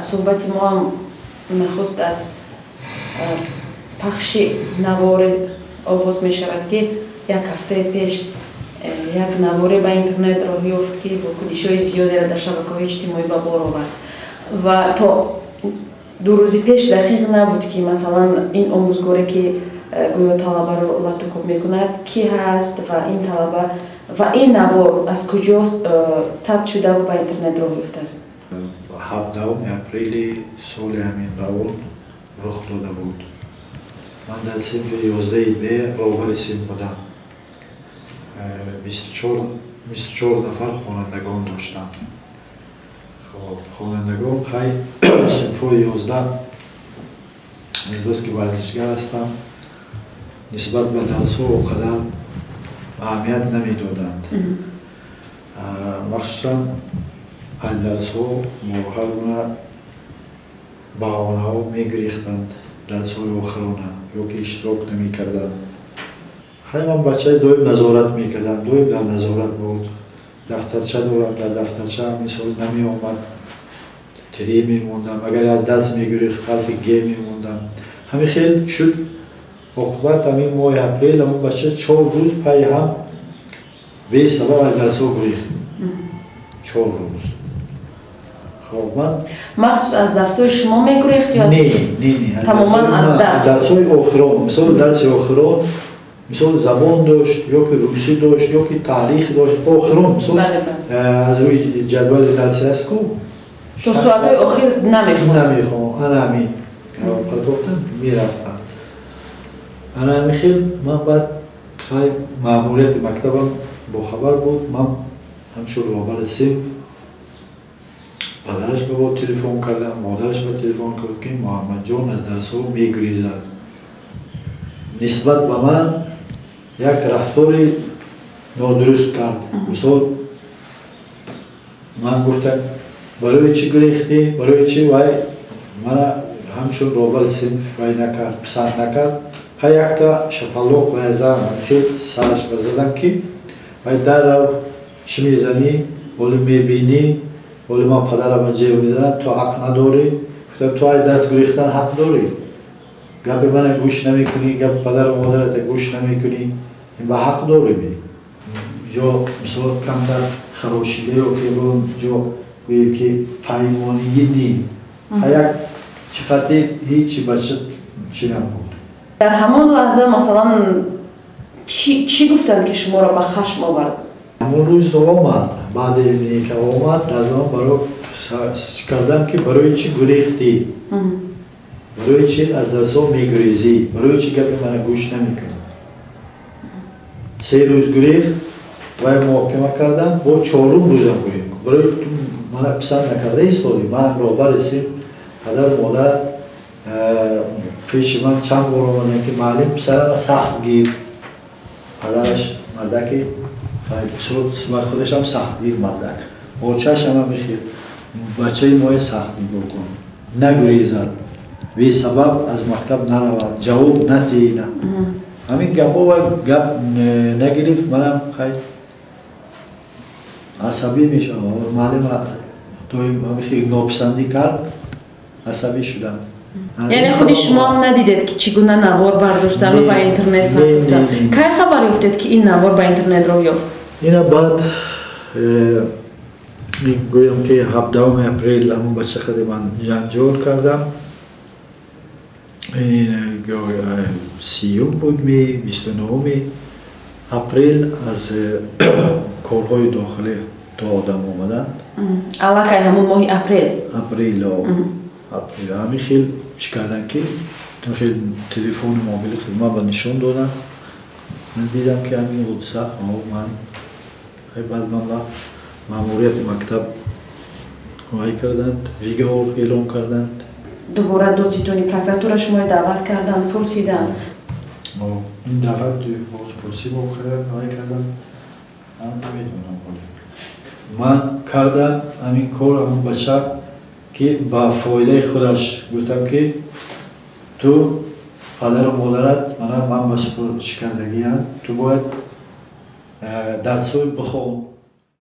Суҳбати мо ҳам нахуст аз пахши наворе оғоз мешавад, ки як ҳафтаи пеш як наворе ба интернет роҳ ёфт, ки вокунишҳои зиёдеро дар шабакаҳои иҷтимоӣ ба бор овард ва то 2 рӯзи пеш дақиқ набуд, ки масалан ин омӯзгоре, ки гӯё талабаро латукӯб мекунад, кӣ ҳаст ва ин талаба ва ин навор аз куҷо сабт шудаву ба интернет роҳ ёфтааст. 17 апрели соли ҳамин равон рух дода буд. Ман дар синфи 11 Б роҳбари синф будам. 24 нафар хонандагон доштам. Хоб, хонандагон хай синфҳои 11 азбаски варзишгар ҳастам, нисбат ба дарсҳо о қадар аҳамият намедоданд. Махсусан аз дарсҳо бо ҳар гуна баҳонаҳо мегирифтанд, дарсҳои охирона ё ки иштирок намекарданд. Хай ман бачаи доим назорат мекардам, доим дар назорат буд. Дафтарча дорам, дар дафтарча мисол намеомад, тире мемондам, агар аз дарс мегирифт, ҳарфи г мемондам. Ҳамин хел шуд. Оқибат ҳамин моҳи апрел ҳамон бача 4 рӯз пайи ҳам бесабаб аз дарсҳо гурехт. 4 рӯз. Хоб, ман махсус аз дарсҳои шумо мегурехт ё не, не, не, тамоман аз дарс? Дарсҳои охирон, мисол дарси охирон, мисол забон дошт, ё ки русӣ дошт, ё ки таърих дошт, охирон, мисол аз рӯи ҷадвали дарси аст ку то соатҳои охир намехонд. Намехонд. Ана ҳамин партофтан мерафтам. Ана ҳамин хел ман баъд хай маъмурияти мактабам бохабар буд. Ман ҳамчун роҳбари синф падараш ба бо телефон кардам, модараш ба телефон кард, ки Муҳаммадҷон аз дарсҳо мегурезад. Нисбат ба ман як рафтори нодуруст кард. Мисол ман гуфтам, барои чӣ гурехтӣ, барои чӣ? Вай мана ҳамчун роҳбари синф вай накард, писанд накард. Хай якта шапалоқ вай задам, хел сараш ба задам, ки вай даррав чӣ мезанӣ, ҳоло мебинӣ, ҳоло ман падарама ҷеб мезанам, ту ҳақ надорӣ. Гуфтам, ту ай дарс гурехтан ҳақ дорӣ, гапи мана гӯш намекунӣ, гапи падару модарата гӯш намекунӣ, ба ҳақ дорӣ. Ҷо мисол камтар харошида ё ки ягон ҷо гӯем ки паймонигӣ ни, як чиқати ҳечи бача чӣ набуд. Дар ҳамон лаҳза масалан чӣ гуфтанд, ки шуморо ба хашм овард? Ҳамон рӯз омад, баъди линейка омад, дар замон баро кардам, ки барои чӣ гурехтӣ, барои чӣ аз дарсҳо мегурезӣ, барои чӣ гапи мана гӯш намекунӣ. 3 рӯз гурехт, вай муҳокима кардам, бо чорум рӯзам гурехт. Барои мана писанд накарда истодӣ, ман роҳбари синф, падару модарат пеши ман чанд бор омаданд, ки муаллим писарама сахт гир. Падараш мардаки худашам сахтгир мардак, очаш ҳама мехел, бачаи моя сахт нигоҳ кун, нагурезад, бесабаб аз мактаб наравад, ҷавоб натиҳина. Ҳамин гапҳо ва гап нагирифт, манам хай асабӣ мешавам. Муаллим доим ҳамин нописандӣ кард, асабӣ шудам. Яъне худи шумо ҳам надидед, ки чӣ гуна навор бардоштану ба интернет партофтанд? Кай хабар ёфтед, ки ин навор ба интернет роҳ ёфт? Ина баъд гӯям, ки 17 апрел ҳамон бача қади ман ҷанҷол кардам. 30-ум буд ми 29 апрел аз корҳои дохилӣ то одам омаданд. Аллакай ҳамон моҳи апрел? Апрел, апрел. Ҳамин хел чӣ карданд, ки хел телефони мобили хидмат ба нишон доданд. Ман дидам, ки ҳамин ҳодиса. Ман баъд ман ба маъмурияти мактаб вай карданд, выговор эълон карданд. Дубора додситони прокуратура шуморо даъват карданд, пурсиданд? Ин даъват бозпурсӣ бо карданд, вай карданд, ман намедонам ҳоле. Ман кардам ҳамин кор ҳамон бача, ки ба фоидаи худаш гуфтам, ки ту падару модарат мана ман ба чӣ кардагиам, ту бояд дарсҳои бихон.